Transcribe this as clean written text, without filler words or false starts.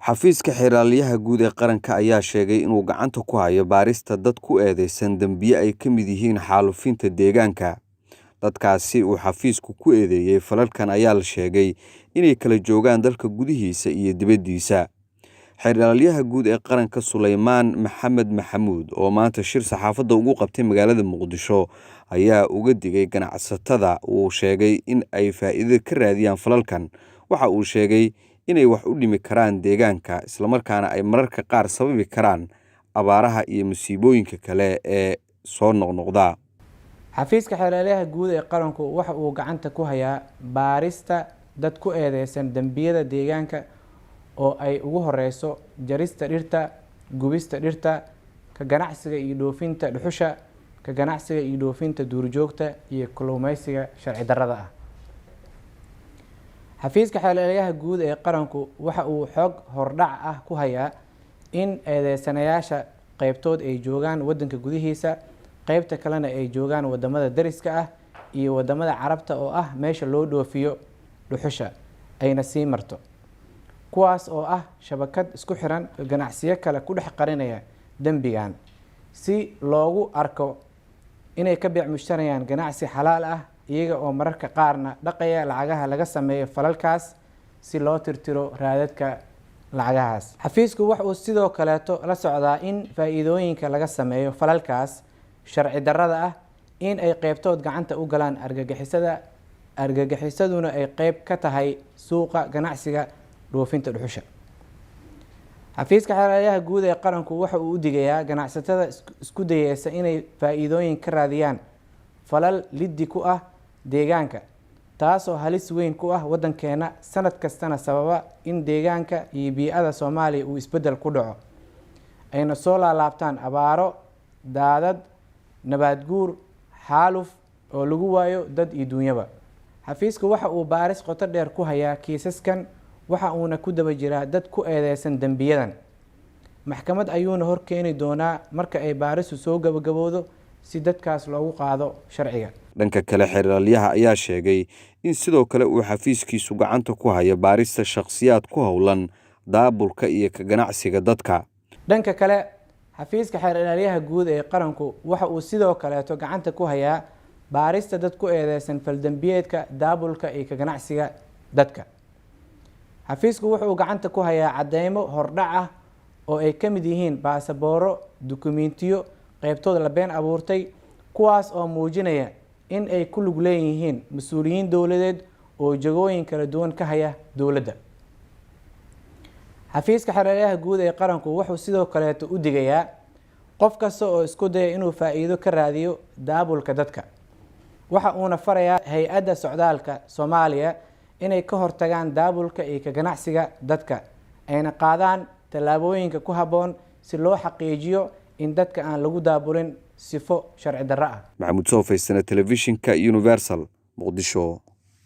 Xafiiska Xeer-Ilaaliyaha Guud ee Qaranka ayaa sheegay inuu gacanta ku hayo baarista dad ku eedeysan dambiyo ay ka mid yihiin xaalufinta deegaanka. Dadkaasi uu xafiisku ku eedeeyay falalkan ayaa la sheegay inay kala joogaan dalka gudihiisa iyo dibaddiisa. Xeer-Ilaaliyaha Guud ee Qaranka Suleymaan Maxamed Maxamuud oo maanta shir saxaafadda ugu qabtay magaalada Muqdisho ayaa uga digay ganacsatada uu sheegay in ay faa'iido ka raadiyaan falalkan. Waxa uu sheegay inay wax u dhimi karaan deegaanka islamarkaana ay mararka qaar sababi karaan abaaraha iyo musiibooyinka kale ee soo noqnoqda. Xafiiska Xeer-Ilaaliyaha Guud ee Qaranku waxa uu gacanta ku hayaa baarista dad ku eedeysan dambiyada deegaanka oo ay ugu horeyso jarista dhirta, gubista dhirta, ka ganacsiga iyo dhoofinta dhuxusha, ka ganacsiga iyo dhoofinta duurjoogta iyo kalluumeysiga sharci darrada ah. Xafiiska Xeer-Ilaaliyaha Guud ee Qaranku waxa uu xog hordhac ah ku hayaa in eedeysanayaasha qaybtood ay joogaan wadanka gudihiisa, qaybta kalena ay joogaan wadamada dariska ah iyo wadamada Carabta oo ah meesha loo dhoofiyo dhuxusha ayna sii marto, kuwaas oo ah shabakad isku xiran ganacsiyo kale ku dhex qarinaya dembigan si loogu arko inay ka beec mushtarayaan ganacsi xalaal ah, iyaga oo mararka qaarna dhaqaya lacagaha laga sameeyo falalkaas si loo tirtiro raadadka lacagahaas. Xafiisku waxa uu sidoo kaleeto la socdaa in faa'iidooyinka laga sameeyo falalkaas sharci darrada ah in ay qeybtood gacanta u galaan argagixisada, argagixisaduna ay qeyb ka tahay suuqa ganacsiga dhoofinta dhuxusha. Xafiiska Xeer-Ilaaliyaha Guud ee Qaranku waxa uu u digayaa ganacsatada isku dayeysa inay faa'iidooyin ka raadiyaan falal liddi ku ah deegaanka, taasoo halis weyn ku ah waddankeena, sanad kastana sababa in deegaanka iyo bii'ada Soomaaliya uu isbeddel ku dhaco, ayna soo laalaabtaan abaaro, daadad, nabaad guur, xaaluf oo lagu waayo dad iyo duunyaba. Xafiisku waxa uu baaris qoto dheer ku hayaa kiisaskan, waxa uuna ku daba jiraa dad ku eedeysan dembiyadan. Maxkamad ayuuna hor keeni doonaa marka ay baaristu soo gabagabowdo si dadkaas loogu qaado sharciga. Dhanka kale, xeer-ilaaliyaha ayaa sheegay in sidoo kale uu xafiiskiisu gacanta ku hayo baarista shakhsiyaad ku howlan daabulka iyo ka ganacsiga dadka. Dhanka kale, Xafiiska Xeer-Ilaaliyaha Guud ee Qaranku waxa uu sidoo kaleeto gacanta ku hayaa baarista dad ku eedeysan faldambiyeedka daabulka iyo ka ganacsiga dadka. Xafiisku wuxuu gacanta ku hayaa cadeymo hordhac ah oo ay ka mid yihiin baasabooro, dukumiintiyo qeybtood la been abuurtay, kuwaas oo muujinaya in ay ku lug leeyihiin mas-uuliyiin dowladeed oo jagooyin kala duwan ka haya dowladda. Xafiiska Xeer-Ilaaliyaha Guud ee Qaranku wuxuu sidoo kaleeto u digayaa qof kasta oo isku daya inuu faa'iido ka raadiyo daabulka dadka, waxa uuna farayaa hay-adda socdaalka Soomaaliya inay ka hortagaan daabulka iyo ka ganacsiga dadka, ayna qaadaan tallaabooyinka ku habboon si loo xaqiijiyo in dadka aan lagu daabulin sifo sharci darro ah. Maxamuud Soofaysane, Telefishinka Universal, Muqdisho.